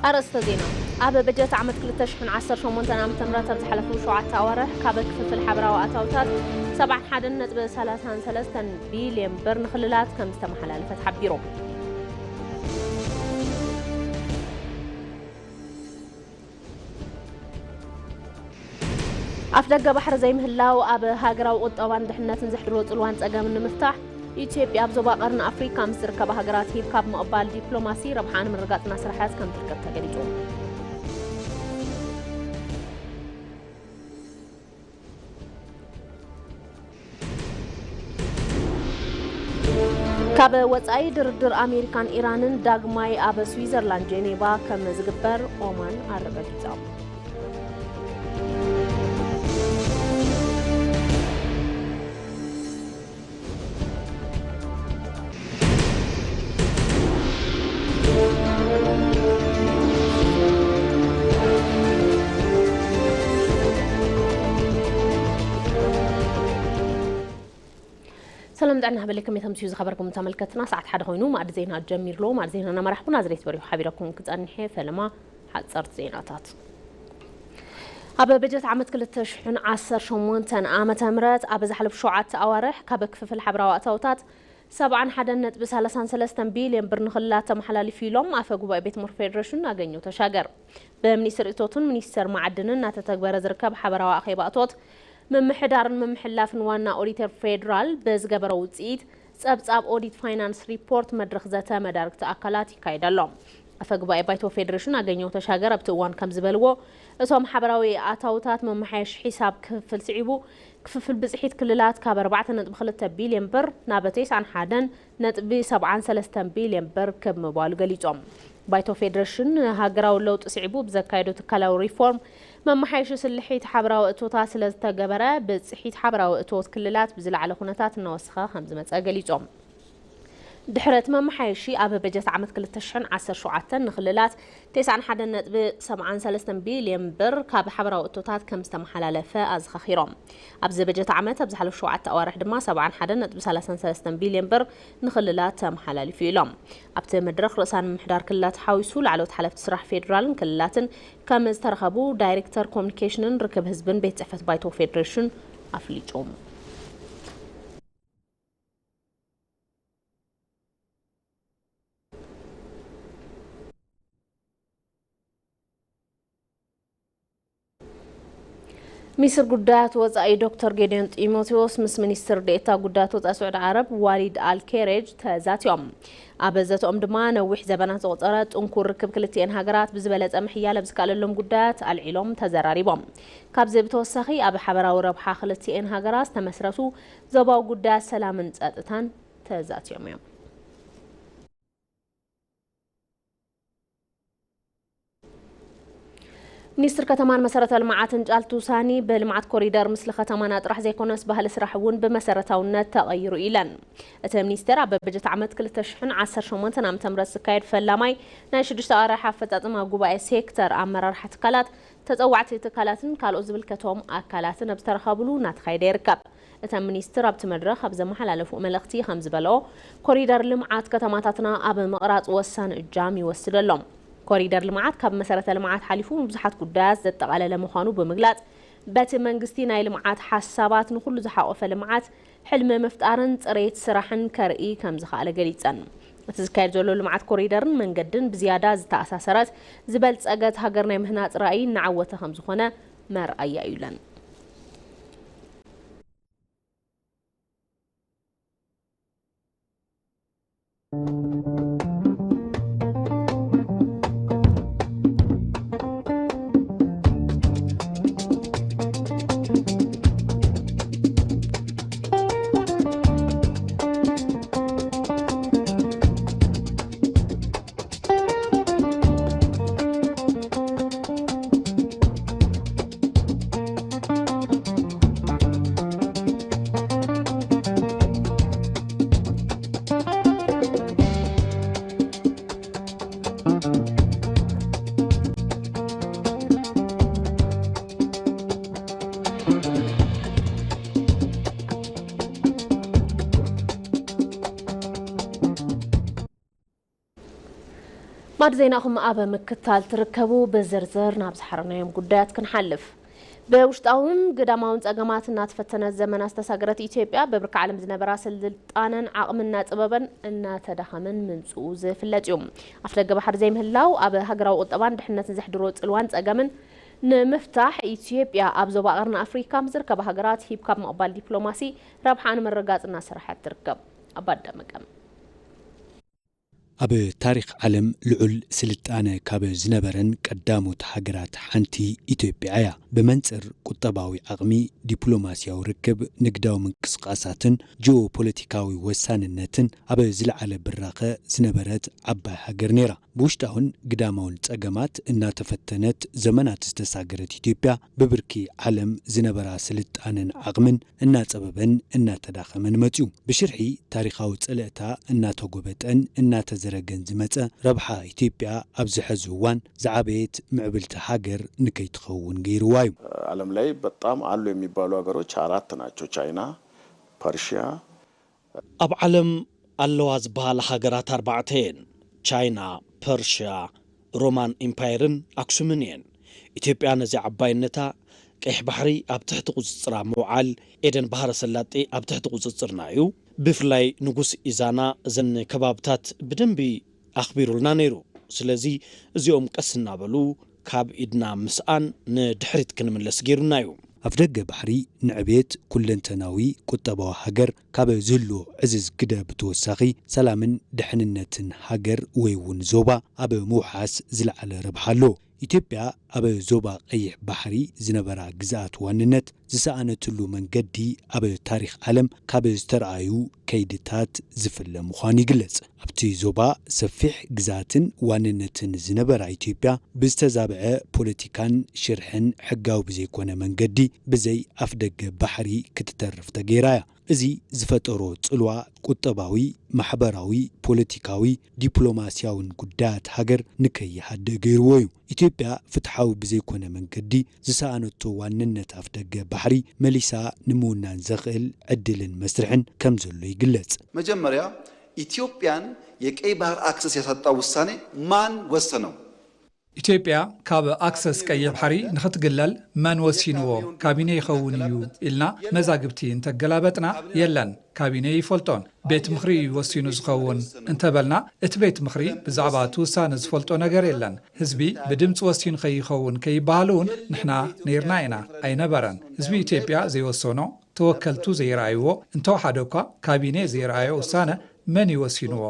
ኣርእስተ ዜና። ኣብ በጀት ዓመት ክልተ ሽሕን ዓሰርተ ሸሞንተን ዓመተ ምህረት ኣብ ዝሓለፉ ሸውዓተ ኣዋርሕ ካብ ክፍፍል ሓበራዊ ኣታውታት ሰብዓን ሓደን ነጥቢ ሰላሳን ሰለስተን ቢልዮን ብር ንክልላት ከም ዝተመሓላለፈ ተሓቢሩ። ኣፍደገ ባሕሪ ዘይምህላው ኣብ ሃገራዊ ቁጠባን ድሕነትን ዘሕድሮ ጽልዋን ጸገምን ንምፍታሕ፣ ኢትዮጵያ ኣብ ዞባ ቀርኒ ኣፍሪካ ምስ ዝርከባ ሃገራት ሂብካ ብምቕባል ዲፕሎማሲ ረብሓ ንምርግጋጽ እናሰርሐት ከም ትርከብ ተገሊጹ። ካብ ወጻኢ ድርድር ኣሜሪካን ኢራንን ዳግማይ ኣብ ስዊዘርላንድ ጄኔቫ ከም ዝግበር ኦማን ኣረጋጊጻ። ሰላም ጥዕና ሃበለኩም የተምስዩ ዝኸበርኩም ተመልከትና፣ ሰዓት ሓደ ኮይኑ ማዕድ ዜና ጀሚርሎ። ማዕድ ዜና እናመራሕኩ ናዝሬት በሪሁ ሓቢረኩም ክጸንሕ እየ። ፈለማ ሓጸርቲ ዜናታት። ኣብ በጀት ዓመት ክልተ ሽሕን ዓሰርተ ሸሞንተን ዓመተ ምህረት ኣብ ዝሓለፉ ሸውዓተ ኣዋርሕ ካብ ክፍፍል ሓበራዊ ኣታውታት ሰብዓን ሓደን ነጥቢ ሰላሳን ሰለስተን ቢልዮን ብር ንክልላት ተመሓላሊፉ ኢሎም ኣፈ ጉባኤ ቤት ምኽሪ ፌዴሬሽን ኣገኘሁ ተሻገር። ብሚኒስትር እቶትን ሚኒስተር መዓድንን እናተተግበረ ዝርከብ ሓበራዊ ኣኼባ እቶት ምምሕዳርን ምምሕላፍን ዋና ኦዲተር ፌዴራል ብዝገበሮ ውፅኢት ጸብጻብ ኦዲት ፋይናንስ ሪፖርት መድረኽ ዘተ መዳርግቲ ኣካላት ይካየድ ኣሎ። ኣፈ ጉባኤ ባይቶ ፌዴሬሽን ኣገኘሁ ተሻገር ኣብቲ እዋን ከም ዝበልዎ፣ እቶም ሓበራዊ ኣታውታት መመሓየሽ ሒሳብ ክፍፍል ስዒቡ፣ ክፍፍል ብፅሒት ክልላት ካብ ኣርባዕተ ነጥቢ ክልተ ቢልዮን ብር ናብ ተስዓን ሓደን ነጥቢ ሰብዓን ሰለስተን ቢልዮን ብር ክብ ምባሉ ገሊጾም። ባይቶ ፌዴሬሽን ሃገራዊ ለውጢ ስዒቡ ብዘካየዶ ትካላዊ ሪፎርም መመሓየሺ ስልሒት ሓበራዊ እቶታት ስለ ዝተገበረ፣ ብፅሒት ሓበራዊ እቶት ክልላት ብዝለዓለ ኩነታት እናወሰኸ ከም ዝመፀ ገሊጾም። ድሕረት መመሓየሺ ኣብ በጀት ዓመት ክልተ ሽሕን ዓሰርተ ሸውዓተን ንክልላት ተስዓን ሓደን ነጥቢ ሰብዓን ሰለስተን ቢልዮን ብር ካብ ሓበራዊ እቶታት ከም ዝተመሓላለፈ ኣዘኻኺሮም። ኣብዚ በጀት ዓመት ኣብ ዝሓለፉ ሸውዓተ ኣዋርሕ ድማ ሰብዓን ሓደን ነጥቢ ሰላሳን ሰለስተን ቢልዮን ብር ንክልላት ተመሓላሊፉ ኢሎም። ኣብቲ መድረኽ ርእሳን ምምሕዳር ክልላት ሓዊሱ ላዕለዎት ሓለፍቲ ስራሕ ፌዴራልን ክልላትን ከም ዝተረኸቡ ዳይሬክተር ኮሚኒኬሽንን ርክብ ህዝብን ቤት ጽሕፈት ባይቶ ፌዴሬሽን ኣፍሊጡ። ሚኒስትር ጉዳያት ወጻኢ ዶክተር ጌዲዮን ጢሞቴዎስ ምስ ሚኒስትር ዴኤታ ጉዳያት ወጻኢ ስዑዲ ዓረብ ዋሊድ ኣል ኬሬጅ ተዛትዮም። ኣብ ዘተኦም ድማ ነዊሕ ዘበናት ዘቑጸረ ጥንኩር ርክብ ክልቲኤን ሃገራት ብዝበለጸ ምሕያል ኣብ ዝከኣለሎም ጉዳያት ኣልዒሎም ተዘራሪቦም። ካብዚ ብተወሳኺ ኣብ ሓበራዊ ረብሓ ክልቲኤን ሃገራት ዝተመስረቱ ዞባዊ ጉዳያት ሰላምን ጸጥታን ተዛትዮም እዮም። ሚኒስትር ከተማን መሰረተ ልምዓትን ጫልቱ ሳኒ ብልምዓት ኮሪደር ምስሊ ከተማና ጥራሕ ዘይኮነስ ባህሊ ስራሕ እውን ብመሰረታውነት ተቐይሩ ኢለን። እቲ ሚኒስቴር ኣብ በጀት ዓመት ክልተ ሽሕን ዓሰርተ ሸሞንተን ዓመተ ምህረት ዝካየድ ፈላማይ ናይ ሽዱሽተ ኣዋርሕ ኣፈጻጽማ ጉባኤ ሴክተር ኣመራርሓ ትካላት፣ ተጸዋዕቲ ትካላትን ካልኦት ዝምልከቶም ኣካላትን ኣብ ዝተረኸብሉ እናተኻየደ ይርከብ። እተን ሚኒስትር ኣብቲ መድረኽ ኣብ ዘመሓላለፍኦ መልእኽቲ ከም ዝበለኦ፣ ኮሪደር ልምዓት ከተማታትና ኣብ ምቕራጽ ወሳኒ እጃም ይወስድ ኣሎ። ኮሪደር ልምዓት ካብ መሰረተ ልምዓት ሓሊፉ ንብዙሓት ጉዳያት ዘጠቓለለ ምዃኑ ብምግላጽ፣ በቲ መንግስቲ ናይ ልምዓት ሓሳባት ንኹሉ ዝሓቖፈ ልምዓት ሕልሚ ምፍጣርን ጽሬት ስራሕን ከርኢ ከም ዝኸኣለ ገሊጸን። እቲ ዝካየድ ዘሎ ልምዓት ኮሪደርን መንገድን ብዝያዳ ዝተኣሳሰረት፣ ዝበልጸገት ሃገር ናይ ምህናጽ ራእይ እናዓወተ ከም ዝኾነ መርኣያ እዩ ኢለን። ኣድ ዜናኹም ኣብ ምክታል ትርከቡ። ብዝርዝር ናብ ዝሓረናዮም ጉዳያት ክንሓልፍ። ብውሽጣውን ግዳማውን ጸገማት እናተፈተነት ዘመና ዝተሳገረት ኢትዮጵያ፣ ብብርኪ ዓለም ዝነበራ ስልጣነን ዓቕምን እናጸበበን እናተዳኸመን ምምጽኡ ዝፍለጥ እዩ። ኣፍደገ ባሕሪ ዘይምህላው ኣብ ሃገራዊ ቁጠባን ድሕነትን ዘሕድሮ ጽልዋን ጸገምን ንምፍታሕ፣ ኢትዮጵያ ኣብ ዞባ ቀርኒ ኣፍሪካ ምስ ዝርከባ ሃገራት ሂብካ ምቕባል ዲፕሎማሲ ረብሓ ንምርግጋጽ እናሰርሐት ትርከብ። ኣባዳመቀም። ኣብ ታሪኽ ዓለም ልዑል ስልጣነ ካብ ዝነበረን ቀዳሞት ሃገራት ሓንቲ ኢትዮጵያ እያ። ብመንጽር ቁጠባዊ ዓቕሚ፣ ዲፕሎማስያዊ ርክብ፣ ንግዳዊ ምንቅስቓሳትን ጂኦፖለቲካዊ ወሳንነትን ኣብ ዝለዓለ ብራኸ ዝነበረት ዓባይ ሃገር ነይራ። ብውሽጣውን ግዳማውን ጸገማት እናተፈተነት ዘመናት ዝተሳገረት ኢትዮጵያ፣ ብብርኪ ዓለም ዝነበራ ስልጣነን ዓቕምን እናጸበበን እናተዳኸመን መጽዩ። ብሽርሒ ታሪኻዊ ጽልእታ እናተጎበጠን እናተዘረገን ዝመጸ ረብሓ ኢትዮጵያ ኣብዚ ሐዚ እዋን ዝዓበየት ምዕብልቲ ሃገር ንከይትኸውን ገይርዋ እዩ። ዓለም ላይ በጣም አሉ የሚባሉ ሀገሮች አራት ናቸው። ቻይና፣ ፐርሺያ፣ ኣብ ዓለም ኣለዋ ዝበሃላ ሃገራት ኣርባዕተ እየን። ቻይና፣ ፐርሽያ፣ ሮማን ኢምፓየርን ኣክሱምን እየን። ኢትዮጵያ ነዚ ዓባይነታ ቀይሕ ባሕሪ ኣብ ትሕቲ ቁፅፅራ ምውዓል፣ ኤደን ባሕረ ሰላጤ ኣብ ትሕቲ ቁፅፅርና እዩ። ብፍላይ ንጉስ ኢዛና እዘን ከባብታት ብደንቢ ኣኽቢሩልና ነይሩ። ስለዚ እዚኦም ቀስ እናበሉ ካብ ኢድና ምስኣን ንድሕሪት ክንምለስ ገይሩና እዩ። ኣፍደገ ባሕሪ ንዕቤት ኩለንተናዊ ቁጠባዊ ሃገር ካብ ዝህልዎ ዕዝዝ ግደ ብተወሳኺ ሰላምን ድሕንነትን ሃገር ወይ እውን ዞባ ኣብ ምውሓስ ዝለዓለ ረብሓ ኣለዎ። ኢትዮጵያ ኣብ ዞባ ቀይሕ ባሕሪ ዝነበራ ግዝኣት ዋንነት ዝሰኣነትሉ መንገዲ ኣብ ታሪኽ ዓለም ካብ ዝተረኣዩ ከይድታት ዝፍለ ምዃኑ ይግለጽ። ኣብቲ ዞባ ሰፊሕ ግዝኣትን ዋንነትን ዝነበራ ኢትዮጵያ ብዝተዛብዐ ፖለቲካን ሽርሕን ሕጋዊ ብዘይኮነ መንገዲ ብዘይ ኣፍደገ ባሕሪ ክትተርፍ ተገይራ እያ። እዚ ዝፈጠሮ ጽልዋ ቁጠባዊ፣ ማሕበራዊ፣ ፖለቲካዊ፣ ዲፕሎማስያውን ጉዳያት ሃገር ንከይሃድእ ገይርዎ እዩ። ኢትዮጵያ ፍትሓዊ ብዘይኮነ መንገዲ ዝሰኣነቶ ዋንነት ኣፍደገ ባሕሪ መሊሳ ንምውናን ዘኽእል ዕድልን መስርሕን ከም ዘሎ ይግለጽ። መጀመርያ ኢትዮጵያን የቀይ ባህር ኣክሰስ ያሳጣው ውሳኔ ማን ወሰነው? ኢትዮጵያ ካብ ኣክሰስ ቀይሕ ባሕሪ ንኽትግለል መን ወሲንዎ? ካቢኔ ይኸውን እዩ ኢልና መዛግብቲ እንተገላበጥና የለን፣ ካቢኔ ይፈልጦን። ቤት ምኽሪ እዩ ወሲኑ ዝኸውን እንተበልና እቲ ቤት ምኽሪ ብዛዕባ እቲ ውሳነ ዝፈልጦ ነገር የለን። ህዝቢ ብድምፂ ወሲኑ ከይኸውን ከይበሃል እውን ንሕና ነይርና ኢና፣ ኣይነበረን። ህዝቢ ኢትዮጵያ ዘይወሰኖ ተወከልቱ ዘይረኣይዎ እንተወሓደ እኳ ካቢኔ ዘይረኣዮ ውሳነ መን እዩ ወሲንዎ?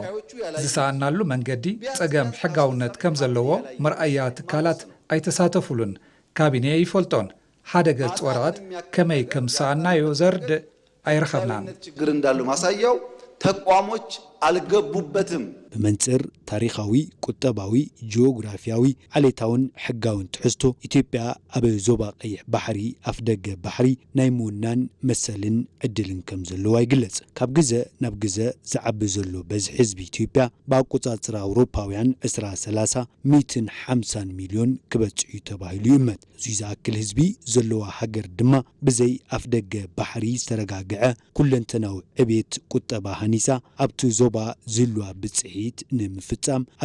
ዝሰኣናሉ መንገዲ ጸገም ሕጋውነት ከም ዘለዎ መርኣያ ትካላት ኣይተሳተፉሉን። ካቢኔ ኣይፈልጦን። ሓደ ገጽ ወረቐት ከመይ ከም ዝሰኣናዮ ዘርድእ ኣይረኸብናን። ችግር እንዳሉ ማሳያው ተቋሞች አልገቡበትም። ብመንጽር ታሪኻዊ፣ ቁጠባዊ፣ ጂኦግራፊያዊ፣ ዓሌታውን ሕጋውን ትሕዝቶ ኢትዮጵያ ኣብ ዞባ ቀይሕ ባሕሪ ኣፍደገ ባሕሪ ናይ ምውናን መሰልን ዕድልን ከም ዘለዋ ይግለጽ። ካብ ግዘ ናብ ግዘ ዝዓቢ ዘሎ በዝሒ ህዝቢ ኢትዮጵያ ብኣቆጻጽራ ኣውሮፓውያን ዕስራ ሰላሳ ሚእትን ሓምሳን ሚልዮን ክበጽሕ እዩ ተባሂሉ ይእመት። እዙይ ዝኣክል ህዝቢ ዘለዋ ሃገር ድማ ብዘይ ኣፍደገ ባሕሪ ዝተረጋግዐ ኩለንተናዊ ዕቤት ቁጠባ ሃኒፃ ኣብቲ ዞባ ዝህልዋ ብፅሒት ንምፍፃም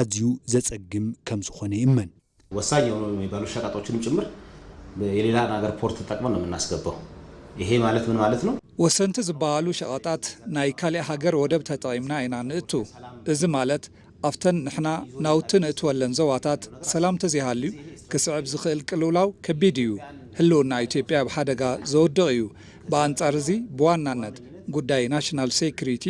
ኣዝዩ ዘፀግም ከምዝኾነ ይእመን። ወሳኝ የሆኑ የሚባሉ ሸቀጦችንም ጭምር የሌላን ሀገር ፖርት ተጠቅመን ነው የምናስገባው። ይሄ ማለት ምን ማለት ነው? ወሰንቲ ዝበሃሉ ሸቐጣት ናይ ካሊእ ሃገር ወደብ ተጠቒምና ኢና ንእቱ። እዚ ማለት ኣብተን ንሕና ናውቲ ንእትወለን ዞባታት ሰላም ተዘይሃልዩ ክስዕብ ዝኽእል ቅልውላው ከቢድ እዩ። ህልውና ኢትዮጵያ ኣብ ሓደጋ ዘውድቕ እዩ። ብኣንጻር እዚ ብዋናነት ጉዳይ ናሽናል ሴኩሪቲ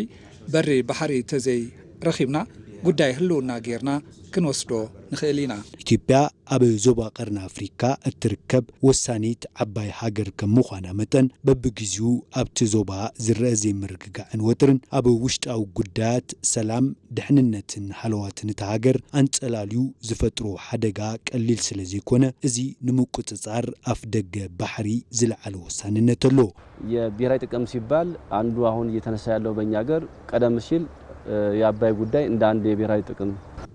በሪ ባሕሪ ተዘይ ረኺብና ጉዳይ ህልውና ጌርና ክንወስዶ ንኽእል ኢና። ኢትዮጵያ ኣብ ዞባ ቀርኒ ኣፍሪካ እትርከብ ወሳኒት ዓባይ ሃገር ከም ምዃና መጠን በብግዚኡ ኣብቲ ዞባ ዝረአ ዘይምርግጋዕን ወጥርን ኣብ ውሽጣዊ ጉዳያት ሰላም፣ ድሕንነትን ሃለዋትን እታ ሃገር ኣንጸላልዩ ዝፈጥሮ ሓደጋ ቀሊል ስለ ዘይኮነ እዚ ንምቁጽጻር ኣፍደገ ባሕሪ ዝለዓለ ወሳንነት ኣለዎ። የብሔራዊ ጥቅም ሲባል አንዱ አሁን እየተነሳ ያለው በእኛ ሀገር ቀደም ሲል የአባይ ጉዳይ እንደ አንድ የብሔራዊ ጥቅም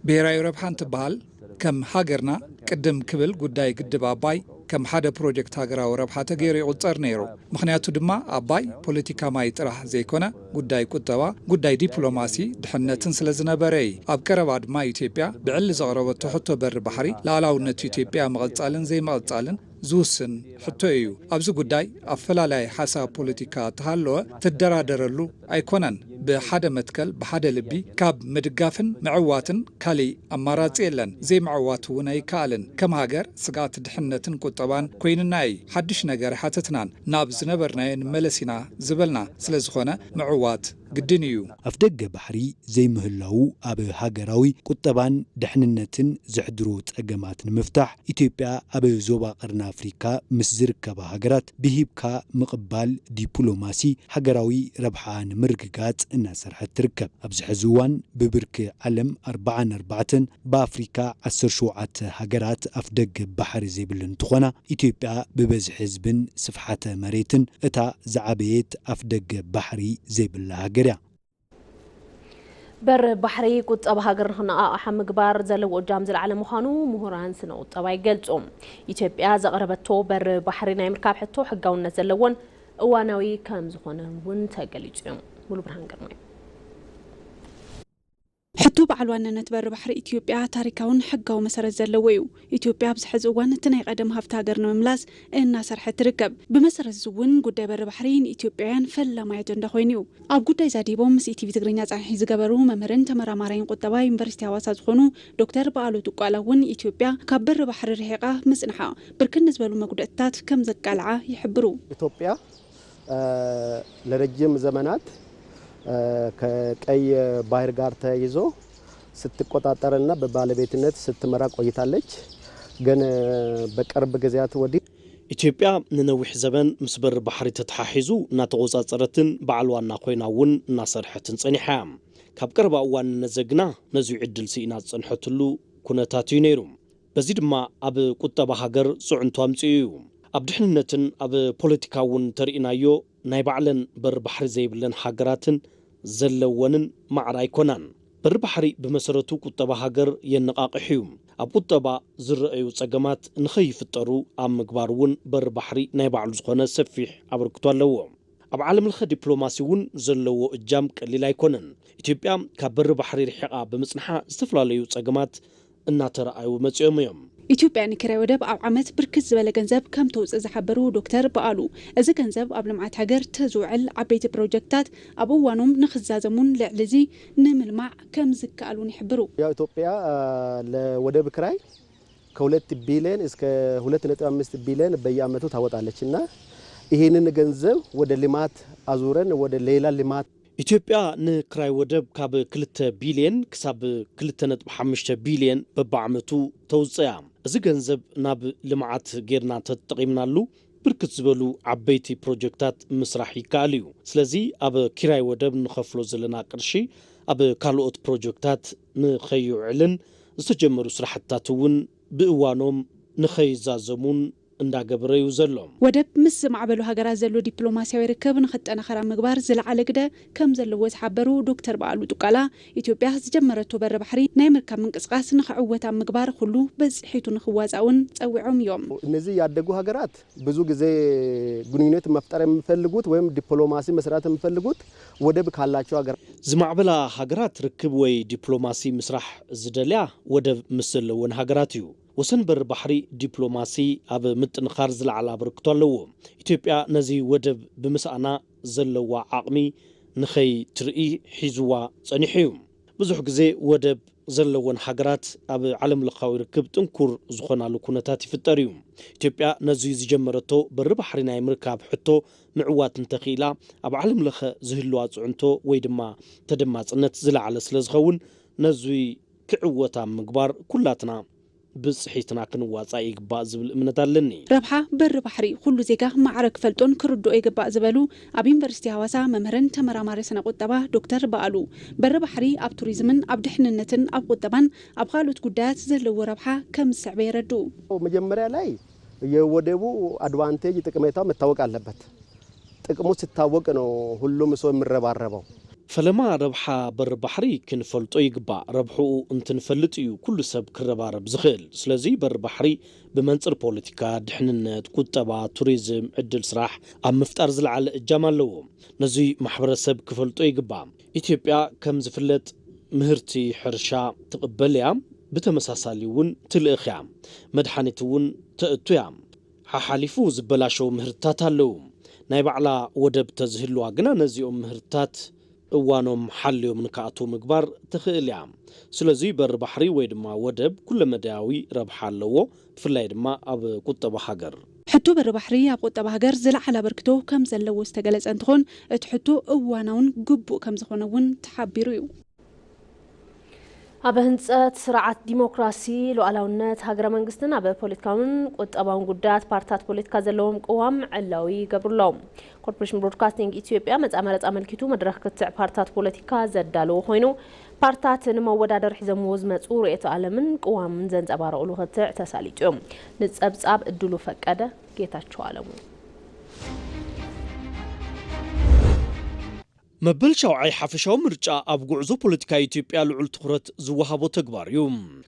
ብሔራዊ ረብሓ እንትበሃል ከም ሃገርና ቅድም ክብል ጉዳይ ግድብ ኣባይ ከም ሓደ ፕሮጀክት ሃገራዊ ረብሓ ተገይሩ ይቑጸር ነይሩ። ምኽንያቱ ድማ ኣባይ ፖለቲካ ማይ ጥራሕ ዘይኮነ፣ ጉዳይ ቁጠባ፣ ጉዳይ ዲፕሎማሲ፣ ድሕነትን ስለ ዝነበረ እዩ። ኣብ ቀረባ ድማ ኢትዮጵያ ብዕሊ ዘቕረበቶ ሕቶ በሪ ባሕሪ፣ ሉዓላውነት ኢትዮጵያ ምቕጻልን ዘይምቕጻልን ዝውስን ሕቶ እዩ። ኣብዚ ጉዳይ ኣፈላላይ ሓሳብ ፖለቲካ ተሃለወ ትደራደረሉ ኣይኮነን። ብሓደ መትከል፣ ብሓደ ልቢ ካብ ምድጋፍን ምዕዋትን ካሊእ ኣማራጺ የለን። ዘይምዕዋት እውን ኣይከኣልን። ከም ሃገር ስግኣት ድሕነትን ቁጠባን ኮይንና እዩ። ሓድሽ ነገር ኣይሓተትናን። ናብ ዝነበርናዮ ንመለስ ኢና ዝበልና። ስለ ዝኾነ ምዕዋት ግድን እዩ። ኣፍደገ ባሕሪ ዘይምህላዉ ኣብ ሃገራዊ ቁጠባን ድሕንነትን ዘሕድሮ ጸገማት ንምፍታሕ፣ ኢትዮጵያ ኣብ ዞባ ቀርኒ ኣፍሪካ ምስ ዝርከባ ሃገራት ብሂብካ ምቕባል ዲፕሎማሲ ሃገራዊ ረብሓ ንምርግጋጽ እናሰርሐት ትርከብ። ኣብዚ ሕዚ እዋን ብብርኪ ዓለም ኣርብዓን ኣርባዕተን፣ ብኣፍሪካ ዓሰርተ ሸውዓተ ሃገራት ኣፍደገ ባሕሪ ዘይብለን እንትኾና፣ ኢትዮጵያ ብበዝሒ ህዝብን ስፍሓተ መሬትን እታ ዝዓበየት ኣፍደገ ባሕሪ ዘይብላ ሃገር እያ። በር ባሕሪ ቁጠባ ሃገር ንኽነቓቕሓ ምግባር ዘለዎ እጃም ዝለዓለ ምዃኑ ምሁራን ስነ ቁጠባ ይገልጹ። ኢትዮጵያ ዘቕረበቶ በር ባሕሪ ናይ ምርካብ ሕቶ ሕጋውነት ዘለዎን እዋናዊ ከም ዝኾነ እውን ተገሊጹ እዩ። ሙሉ ብርሃን ግርማይ። ሕቶ በዓል ዋንነት በሪ ባሕሪ ኢትዮጵያ ታሪካውን ሕጋዊ መሰረት ዘለዎ እዩ። ኢትዮጵያ ኣብዚ ሕዚ እዋን እቲ ናይ ቀደም ሃፍቲ ሃገር ንምምላስ እናሰርሐት ትርከብ። ብመሰረት እዚ እውን ጉዳይ በሪ ባሕሪ ንኢትዮጵያውያን ፈላማይ ኣጀንዳ ኮይኑ እዩ። ኣብ ጉዳይ ዛዲቦም ምስ ኢቲቪ ትግርኛ ጻንሒ ዝገበሩ መምህርን ተመራማራይን ቁጠባ ዩኒቨርሲቲ ሃዋሳ ዝኾኑ ዶክተር በዓሉ ዱቃላ እውን ኢትዮጵያ ካብ በሪ ባሕሪ ርሒቓ ምጽንሓ ብርክት ንዝበሉ መጉደእትታት ከም ዘቃልዓ ይሕብሩ። ኢትዮጵያ ለረጅም ዘመናት ከቀይ ባህር ጋር ተያይዞ ስትቆጣጠርና በባለቤትነት ስትመራ ቆይታለች። ግን በቅርብ ጊዜያት ወዲህ ኢትዮጵያ ንነዊሕ ዘበን ምስ በሪ ባሕሪ ተተሓሒዙ እናተቆጻጸረትን በዓል ዋና ኮይና እውን እናሰርሐትን ጸኒሓ እያ። ካብ ቀረባ እዋን ንነዘ ግና ነዚሁ ዕድል ስኢና ዝጸንሐትሉ ኩነታት እዩ ነይሩ። በዚ ድማ ኣብ ቁጠባ ሃገር ጽዕንቶ ኣምጺኡ እዩ። ኣብ ድሕንነትን ኣብ ፖለቲካ እውን ተርኢናዮ ናይ ባዕለን በሪ ባሕሪ ዘይብለን ሃገራትን ዘለወንን ማዕረ ኣይኮናን። በሪ ባሕሪ ብመሰረቱ ቁጠባ ሃገር የነቓቕሕ እዩ። ኣብ ቁጠባ ዝረኣዩ ጸገማት ንኸይፍጠሩ ኣብ ምግባር እውን በሪ ባሕሪ ናይ ባዕሉ ዝኾነ ሰፊሕ ኣበርክቶ ኣለዎ። ኣብ ዓለም ለኸ ዲፕሎማሲ እውን ዘለዎ እጃም ቀሊል ኣይኮነን። ኢትዮጵያ ካብ በሪ ባሕሪ ርሒቓ ብምጽንሓ ዝተፈላለዩ ጸገማት እናተረኣዩ መጺኦም እዮም። ኢትዮጵያ ንኪራይ ወደብ ኣብ ዓመት ብርክት ዝበለ ገንዘብ ከም ተውፅእ ዝሓበሩ ዶክተር በኣሉ፣ እዚ ገንዘብ ኣብ ልምዓት ሃገር ተዝውዕል ዓበይቲ ፕሮጀክትታት ኣብ እዋኖም ንክዛዘሙን ልዕሊ እዚ ንምልማዕ ከም ዝከኣል እውን ይሕብሩ። ያው ኢትዮጵያ ለወደብ ክራይ ከሁለት ቢሊዮን እስከ ሁለት ነጥብ አምስት ቢሊዮን በየዓመቱ ታወጣለች እና ይህንን ገንዘብ ወደ ልማት አዙረን ወደ ሌላ ልማት ኢትዮጵያ ንክራይ ወደብ ካብ ክልተ ቢልየን ክሳብ ክልተ ነጥቢ ሓሙሽተ ቢልየን በብዓመቱ ተውፅእ እያ። እዚ ገንዘብ ናብ ልምዓት ጌርና ተተጠቒምናሉ ብርክት ዝበሉ ዓበይቲ ፕሮጀክታት ምስራሕ ይከኣል እዩ። ስለዚ ኣብ ኪራይ ወደብ ንኸፍሎ ዘለና ቅርሺ ኣብ ካልኦት ፕሮጀክታት ንኸይውዕልን ዝተጀመሩ ስራሕትታት እውን ብእዋኖም ንኸይዛዘሙን እንዳገበረ እዩ ዘሎ። ወደብ ምስ ዝማዕበሉ ሃገራት ዘሎ ዲፕሎማሲያዊ ርክብ ንኽጠናኸር ኣብ ምግባር ዝለዓለ ግደ ከም ዘለዎ ዝሓበሩ ዶክተር በኣሉ ጡቃላ፣ ኢትዮጵያ ዝጀመረቶ በሪ ባሕሪ ናይ ምርካብ ምንቅስቓስ ንኽዕወት ኣብ ምግባር ኩሉ ብፅሒቱ ንኽዋፃእ እውን ፀዊዖም እዮም። እነዚህ ያደጉ ሀገራት ብዙ ጊዜ ግንኙነት መፍጠር የሚፈልጉት ወይም ዲፕሎማሲ መስራት የሚፈልጉት ወደብ ካላቸው ሀገራት ዝማዕበላ ሃገራት ርክብ ወይ ዲፕሎማሲ ምስራሕ ዝደልያ ወደብ ምስ ዘለወን ሃገራት እዩ። ወሰን በሪ ባሕሪ ዲፕሎማሲ ኣብ ምጥንኻር ዝለዓለ ኣበርክቶ ኣለዎ። ኢትዮጵያ ነዚ ወደብ ብምስኣና ዘለዋ ዓቕሚ ንኸይትርኢ ሒዝዋ ጸኒሑ እዩ። ብዙሕ ግዜ ወደብ ዘለወን ሃገራት ኣብ ዓለም ለኻዊ ርክብ ጥንኩር ዝኾናሉ ኩነታት ይፍጠር እዩ። ኢትዮጵያ ነዚ ዝጀመረቶ በሪ ባሕሪ ናይ ምርካብ ሕቶ ምዕዋት እንተኽኢላ ኣብ ዓለም ለኸ ዝህልዋ ፅዕንቶ ወይ ድማ ተደማፅነት ዝለዓለ ስለ ዝኸውን ነዙይ ክዕወት ኣብ ምግባር ኩላትና ብፅሒትና ክንዋፃእ ይግባእ ዝብል እምነት ኣለኒ። ረብሓ በሪ ባሕሪ ኩሉ ዜጋ ማዕረ ክፈልጦን ክርድኦ ይግባእ ዝበሉ ኣብ ዩኒቨርሲቲ ሃዋሳ መምህርን ተመራማሪ ስነ ቁጠባ ዶክተር በኣሉ፣ በሪ ባሕሪ ኣብ ቱሪዝምን ኣብ ድሕንነትን ኣብ ቁጠባን ኣብ ካልኦት ጉዳያት ዘለዎ ረብሓ ከም ዝስዕበ የረድኡ። መጀመሪያ ላይ የወደቡ አድቫንቴጅ ጥቅሜታው መታወቅ አለበት። ጥቅሙ ሲታወቅ ነው ሁሉም ሰው የሚረባረበው። ፈለማ ረብሓ በሪ ባሕሪ ክንፈልጦ ይግባእ። ረብሕኡ እንትንፈልጥ እዩ ኩሉ ሰብ ክረባረብ ዝኽእል። ስለዚ በሪ ባሕሪ ብመንጽር ፖለቲካ፣ ድሕንነት፣ ቁጠባ፣ ቱሪዝም፣ ዕድል ስራሕ ኣብ ምፍጣር ዝለዓለ እጃም ኣለዎ። ነዚ ማሕበረሰብ ክፈልጦ ይግባእ። ኢትዮጵያ ከም ዝፍለጥ ምህርቲ ሕርሻ ትቕበል እያ። ብተመሳሳሊ እውን ትልእኽ እያ። መድሓኒት እውን ተእቱ እያ። ሓሓሊፉ ዝበላሸው ምህርትታት ኣለዉ። ናይ ባዕላ ወደብ ተዝህልዋ ግና ነዚኦም ምህርትታት እዋኖም ሓልዮም ንክኣትዉ ምግባር ትኽእል እያ። ስለዚ በሪ ባሕሪ ወይ ድማ ወደብ ኩለመዳያዊ ረብሓ ኣለዎ፣ ብፍላይ ድማ ኣብ ቁጠባ ሃገር። ሕቶ በሪ ባሕሪ ኣብ ቁጠባ ሃገር ዝለዓለ ኣበርክቶ ከም ዘለዎ ዝተገለጸ እንትኾን፣ እቲ ሕቶ እዋናውን ግቡእ ከም ዝኾነ እውን ተሓቢሩ እዩ። ኣብ ህንፀት ስርዓት ዲሞክራሲ፣ ሉዓላውነት ሃገረ መንግስትን ኣብ ፖለቲካውን ቁጠባውን ጉዳያት ፓርትታት ፖለቲካ ዘለዎም ቅዋም ዕላዊ ይገብሩ ኣለዉ። ኮርፖሬሽን ብሮድካስቲንግ ኢትዮጵያ መጻኢ መረፃ ኣመልኪቱ መድረኽ ክትዕ ፓርትታት ፖለቲካ ዘዳለዎ ኮይኑ፣ ፓርትታት ንመወዳደሪ ሒዘምዎ ዝመፁ ርእየቶ ኣለምን ቅዋምን ዘንፀባረቑሉ ክትዕ ተሳሊጡ እዩ። ንፀብፃብ እድሉ ፈቀደ፣ ጌታቸው ኣለሙ። መበል ሻውዓይ ሓፈሻዊ ምርጫ ኣብ ጉዕዞ ፖለቲካ ኢትዮጵያ ልዑል ትኹረት ዝወሃቦ ተግባር እዩ።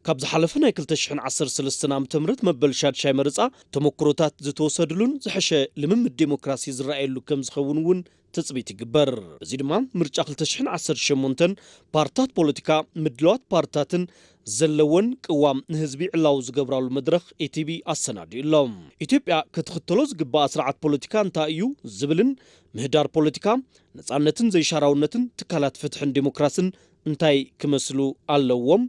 ካብ ዝሓለፈ ናይ ክልተ ሽሕን ዓሰርተ ሰለስተን ዓመተ ምህረት መበል ሻድሻይ መረፃ ተመክሮታት ዝተወሰድሉን ዝሐሸ ልምምድ ዴሞክራሲ ዝረኣየሉ ከም ዝኸውን እውን ትፅቢት ይግበር። በዚ ድማ ምርጫ ክልተ ሽሕን ዓሰርተ ሸሞንተን ፓርትታት ፖለቲካ ምድላዋት ፓርትታትን ዘለወን ቅዋም ንህዝቢ ዕላዊ ዝገብራሉ መድረኽ ኤቲቢ ኣሰናዲኡ ኣሎ። ኢትዮጵያ ክትኽተሎ ዝግባኣ ስርዓት ፖለቲካ እንታይ እዩ ዝብልን ምህዳር ፖለቲካ ነጻነትን ዘይሻራውነትን ትካላት ፍትሕን ዴሞክራስን እንታይ ክመስሉ ኣለዎም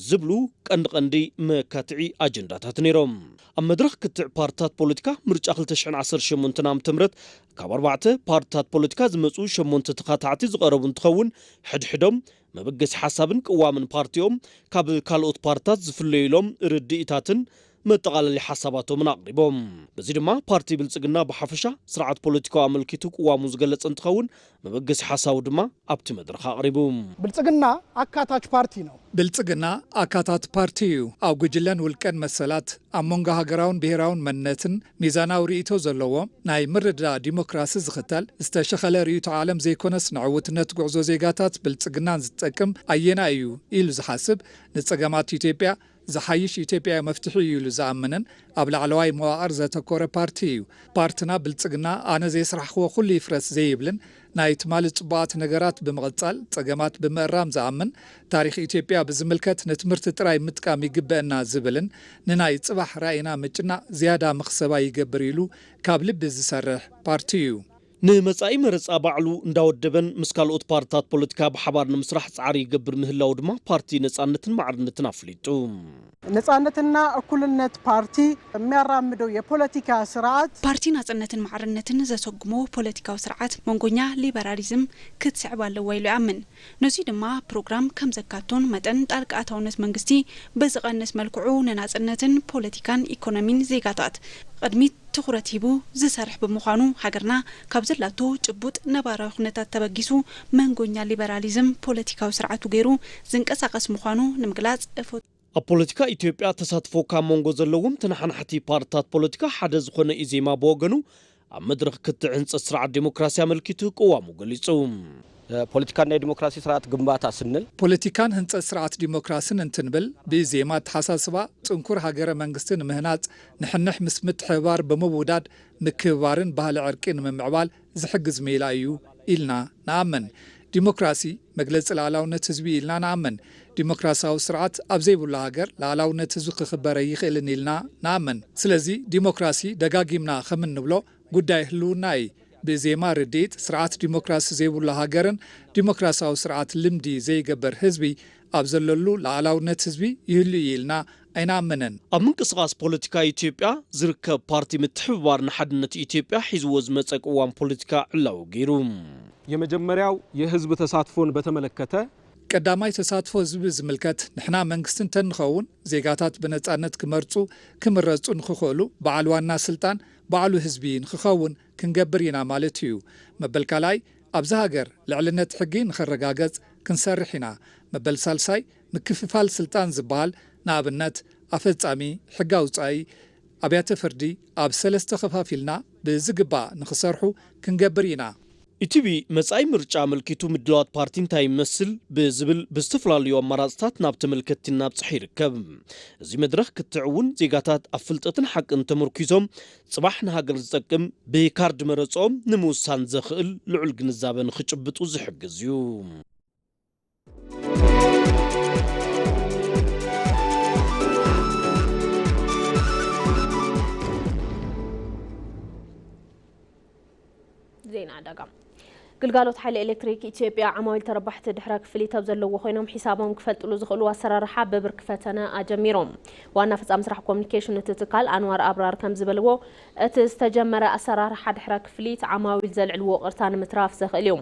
ዝብሉ ቀንዲ ቀንዲ መካትዒ ኣጀንዳታት ነይሮም። ኣብ መድረኽ ክትዕ ፓርትታት ፖለቲካ ምርጫ ክልተ ሽሕን ዓሰርተ ሸሞንተን ዓመተ ምህረት ካብ ኣርባዕተ ፓርትታት ፖለቲካ ዝመፁ ሸሞንተ ተኻታዕቲ ዝቐረቡ እንትኸውን ሕድሕዶም መበገሲ ሓሳብን ቅዋምን ፓርቲኦም ካብ ካልኦት ፓርትታት ዝፍለዩሎም ርድኢታትን መጠቓለሊ ሓሳባቶምን ኣቕሪቦም። በዚ ድማ ፓርቲ ብልጽግና ብሓፈሻ ስርዓት ፖለቲካዊ ኣመልኪቱ ቅዋሙ ዝገለጸ እንትኸውን መበገሲ ሓሳቡ ድማ ኣብቲ መድረኽ ኣቕሪቡ። ብልጽግና ኣካታች ፓርቲ ነው። ብልጽግና ኣካታት ፓርቲ እዩ። ኣብ ጉጅለን ውልቀን መሰላት፣ ኣብ መንጎ ሃገራውን ብሄራውን መንነትን ሚዛናዊ ርእይቶ ዘለዎ፣ ናይ ምርድዳእ ዲሞክራሲ ዝኽተል፣ ዝተሸኸለ ርእይቶ ዓለም ዘይኮነስ ንዕውትነት ጉዕዞ ዜጋታት ብልጽግናን ዝጠቅም ኣየናይ እዩ ኢሉ ዝሓስብ፣ ንጸገማት ኢትዮጵያ ዝሓይሽ ኢትዮጵያዊ መፍትሒ እዩ ኢሉ ዝኣምንን ኣብ ላዕለዋይ መዋቕር ዘተኮረ ፓርቲ እዩ። ፓርትና ብልጽግና ኣነ ዘይስራሕኽዎ ኩሉ ይፍረስ ዘይብልን ናይ ትማሊ ጽቡቓት ነገራት ብምቕጻል ጸገማት ብምእራም ዝኣምን፣ ታሪኽ ኢትዮጵያ ብዝምልከት ንትምህርቲ ጥራይ ምጥቃም ይግበአና ዝብልን ንናይ ጽባሕ ራኢና ምጭናቕ ዝያዳ ምኽሰባ ይገብር ኢሉ ካብ ልቢ ዝሰርሕ ፓርቲ እዩ። ንመጻኢ መረጻ ባዕሉ እንዳወደበን ምስ ካልኦት ፓርትታት ፖለቲካ ብሓባር ንምስራሕ ጻዕሪ ይገብር ምህላው ድማ ፓርቲ ነጻነትን ማዕርነትን ኣፍሊጡ። ነጻነትና እኩልነት ፓርቲ የሚያራምደው የፖለቲካ ስርዓት ፓርቲ ናጽነትን ማዕርነትን ዘሰጉሞ ፖለቲካዊ ስርዓት መንጎኛ ሊበራሊዝም ክትስዕብ ኣለዋ ኢሉ ይኣምን። ነዚ ድማ ፕሮግራም ከም ዘካቶን መጠን ጣልቃ ኣታውነት መንግስቲ ብዝቐንስ መልክዑ ንናጽነትን ፖለቲካን ኢኮኖሚን ዜጋታት ቅድሚት ትኹረት ሂቡ ዝሰርሕ ብምዃኑ ሃገርና ካብ ዘላቶ ጭቡጥ ነባራዊ ኩነታት ተበጊሱ መንጎኛ ሊበራሊዝም ፖለቲካዊ ስርዓቱ ገይሩ ዝንቀሳቐስ ምዃኑ ንምግላፅ እፈቱ። ኣብ ፖለቲካ ኢትዮጵያ ተሳትፎ ካብ መንጎ ዘለዎም ተነሓናሕቲ ፓርትታት ፖለቲካ ሓደ ዝኾነ ኢዜማ ብወገኑ ኣብ መድረኽ ክትዕ ህንፀት ስርዓት ዴሞክራሲ ኣመልኪቱ ቅዋሙ ገሊፁ። ፖለቲካን ናይ ዲሞክራሲ ስርዓት ግንባታ ስንል። ፖለቲካን ህንፀት ስርዓት ዲሞክራስን እንትንብል ብኢዜማ ኣተሓሳስባ ጥንኩር ሃገረ መንግስቲ ንምህናፅ ንሕንሕ ምስ ምትሕብባር ብምውዳድ ምክብባርን ባህሊ ዕርቂ ንምምዕባል ዝሕግዝ ሜላ እዩ ኢልና ንኣምን። ዲሞክራሲ መግለፂ ልኣላውነት ህዝቢ እዩ ኢልና ንኣምን። ዲሞክራሲያዊ ስርዓት ኣብ ዘይብሉ ሃገር ልኣላውነት ህዝቢ ክኽበር ኣይኽእልን ኢልና ንኣምን። ስለዚ ዲሞክራሲ ደጋጊምና ከም እንብሎ ጉዳይ ህልውና እዩ። ብዜማ ርድኢት ስርዓት ዲሞክራሲ ዘይብሉ ሃገርን ዲሞክራሲያዊ ስርዓት ልምዲ ዘይገብር ህዝቢ ኣብ ዘለሉ ልኣላውነት ህዝቢ ይህሉ እዩ ኢልና ኣይንኣምንን። ኣብ ምንቅስቓስ ፖለቲካ ኢትዮጵያ ዝርከብ ፓርቲ ምትሕብባር ንሓድነት ኢትዮጵያ ሒዝዎ ዝመፀ ቅዋም ፖለቲካ ዕላዊ ገይሩ። የመጀመሪያው የህዝብ ተሳትፎን በተመለከተ ቀዳማይ ተሳትፎ ህዝቢ ዝምልከት ንሕና መንግስቲ እንተንኸውን ዜጋታት ብነፃነት ክመርፁ ክምረፁ ንክኽእሉ በዓል ዋና ስልጣን ባዕሉ ህዝቢ ንክኸውን ክንገብር ኢና ማለት እዩ። መበል ካልኣይ ኣብዚ ሃገር ልዕልነት ሕጊ ንኸረጋገጽ ክንሰርሕ ኢና። መበል ሳልሳይ ምክፍፋል ስልጣን ዝበሃል ንኣብነት ኣፈጻሚ፣ ሕጊ ኣውጻኢ፣ ኣብያተ ፍርዲ ኣብ ሰለስተ ኸፋፊልና ብዝግባእ ንኽሰርሑ ክንገብር ኢና። ኢቲቪ መጻኢ ምርጫ ኣመልኪቱ ምድላዋት ፓርቲ እንታይ ይመስል ብዝብል ብዝተፈላለዩ ኣማራጽታት ናብ ተመልከትቲ እናብጽሐ ይርከብ። እዚ መድረኽ ክትዕ እውን ዜጋታት ኣብ ፍልጠትን ሓቅን ተመርኪዞም ጽባሕ ንሃገር ዝጠቅም ብካርድ መረጽኦም ንምውሳን ዘኽእል ልዑል ግንዛበ ንኽጭብጡ ዝሕግዝ እዩ። ዜና ዕዳጋ። ግልጋሎት ሓይሊ ኤሌክትሪክ ኢትዮጵያ ዓማዊል ተረባሕቲ ድሕረ ክፍሊት ኣብ ዘለዎ ኮይኖም ሒሳቦም ክፈልጥሉ ዝኽእሉ ኣሰራርሓ ብብርኪ ፈተነ ኣጀሚሮም። ዋና ፈጻሚ ስራሕ ኮሚኒኬሽን እቲ ትካል ኣንዋር ኣብራር ከም ዝበልዎ፣ እቲ ዝተጀመረ ኣሰራርሓ ድሕረ ክፍሊት ዓማዊል ዘልዕልዎ ቅርታ ንምትራፍ ዘኽእል እዩ።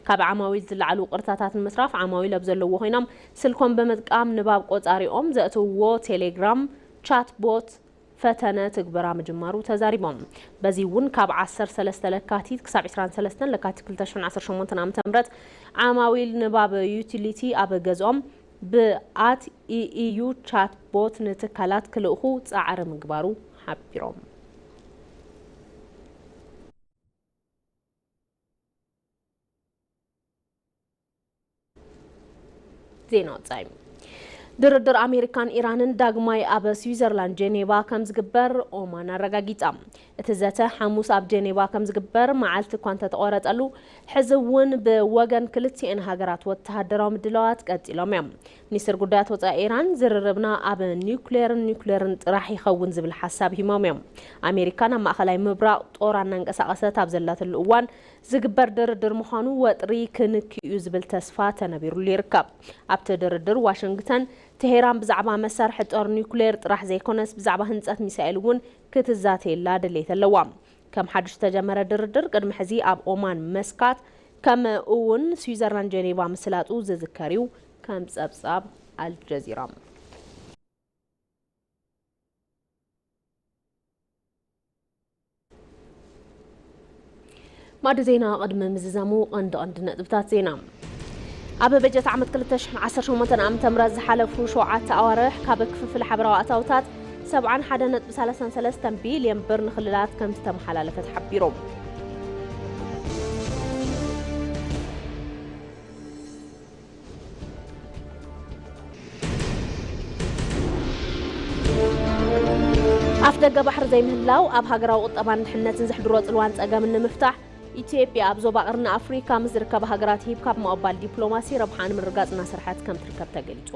ካብ ዓማዊል ዝለዓሉ ቅርታታት ንምትራፍ ዓማዊል ኣብ ዘለዎ ኮይኖም ስልኮም ብምጥቃም ንባብ ቆጻሪኦም ዘእትውዎ ቴሌግራም ቻት ቦት ፈተነ ትግበራ ምጅማሩ ተዛሪቦም። በዚ እውን ካብ ዓሰርተ ሰለስተ ለካቲት ክሳብ ዕስራን ሰለስተን ለካቲት ክልተ ሽሕን ዓሰርተ ሸሞንተን ዓመተ ምህረት ዓማዊል ንባብ ዩቲሊቲ ኣብ ገዝኦም ብኣት ኢኢዩ ቻት ቦት ንትካላት ክልእኹ ጻዕሪ ምግባሩ ሓቢሮም። ዜና ወጻኢ። ድርድር ኣሜሪካን ኢራንን ዳግማይ ኣብ ስዊዘርላንድ ጄኔቫ ከም ዝግበር ኦማን ኣረጋጊጻ። እቲ ዘተ ሓሙስ ኣብ ጄኔቫ ከም ዝግበር መዓልቲ እኳ እንተተቖረጸሉ፣ ሕዚ እውን ብወገን ክልቲኤን ሃገራት ወተሃደራዊ ምድላዋት ቀጺሎም እዮም። ሚኒስትር ጉዳያት ወጻኢ ኢራን ዝርርብና ኣብ ኒውክሌርን ኒውክሌርን ጥራሕ ይኸውን ዝብል ሓሳብ ሂቦም እዮም። ኣሜሪካን ኣብ ማእኸላይ ምብራቕ ጦራ እናንቀሳቐሰት ኣብ ዘላትሉ እዋን ዝግበር ድርድር ምዃኑ ወጥሪ ክንክይ እዩ ዝብል ተስፋ ተነቢሩሉ ይርከብ። ኣብቲ ድርድር ዋሽንግተን፣ ቴሄራን ብዛዕባ መሳርሒ ጦር ኒውክሌር ጥራሕ ዘይኮነስ ብዛዕባ ህንጸት ሚሳኤል እውን ክትዛተየላ ድሌት ኣለዋ። ከም ሓድሽ ዝተጀመረ ድርድር ቅድሚ ሕዚ ኣብ ኦማን መስካት ከምኡ እውን ስዊዘርላንድ ጀኔቫ ምስላጡ ዝዝከር እዩ። ከም ጸብጻብ ኣልጀዚራ። ማዕዲ ዜና ቅድሚ ምዝዛሙ ቀንዲ ቀንዲ ነጥብታት ዜና። ኣብ በጀት ዓመት ክልተ ሽሕን ዓሰርተ ሸሞንተን ዓመተ ምህረት ዝሓለፉ ሸውዓተ ኣዋርሕ ካብ ክፍፍል ሓበራዊ ኣታውታት ሰብዓን ሓደን ነጥቢ ሰላሳን ሰለስተን ቢልዮን ብር ንክልላት ከም ዝተመሓላለፈ ተሓቢሩ። ኣፍ ደገ ባሕሪ ዘይምህላው ኣብ ሃገራዊ ቁጠባን ድሕነትን ዘሕድሮ ጽልዋን ጸገምን ንምፍታሕ፣ ኢትዮጵያ ኣብ ዞባ ቀርኒ ኣፍሪካ ምስ ዝርከባ ሃገራት ሂብካ ብምቕባል ዲፕሎማሲ ረብሓ ንምርግጋጽ እናሰርሐት ከም ትርከብ ተገሊጹ።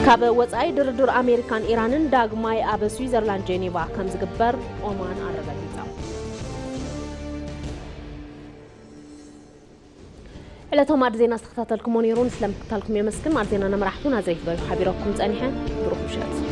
ካብ ወጻኢ ድርድር ኣሜሪካን ኢራንን ዳግማይ ኣብ ስዊዘርላንድ ጄኔቫ ከም ዝግበር ኦማን ኣረጋጊጻ። ዕለታዊ ማዕዲ ዜና ዝተኸታተልኩሞ ነይሩ። ንስለ ምክታልኩም የመስግን። ማዕዲ ዜና ነመራሕቱ ናዝሬት ባዩ ሓቢረኩም ጸኒሐ። ብሩኽ ምሸት።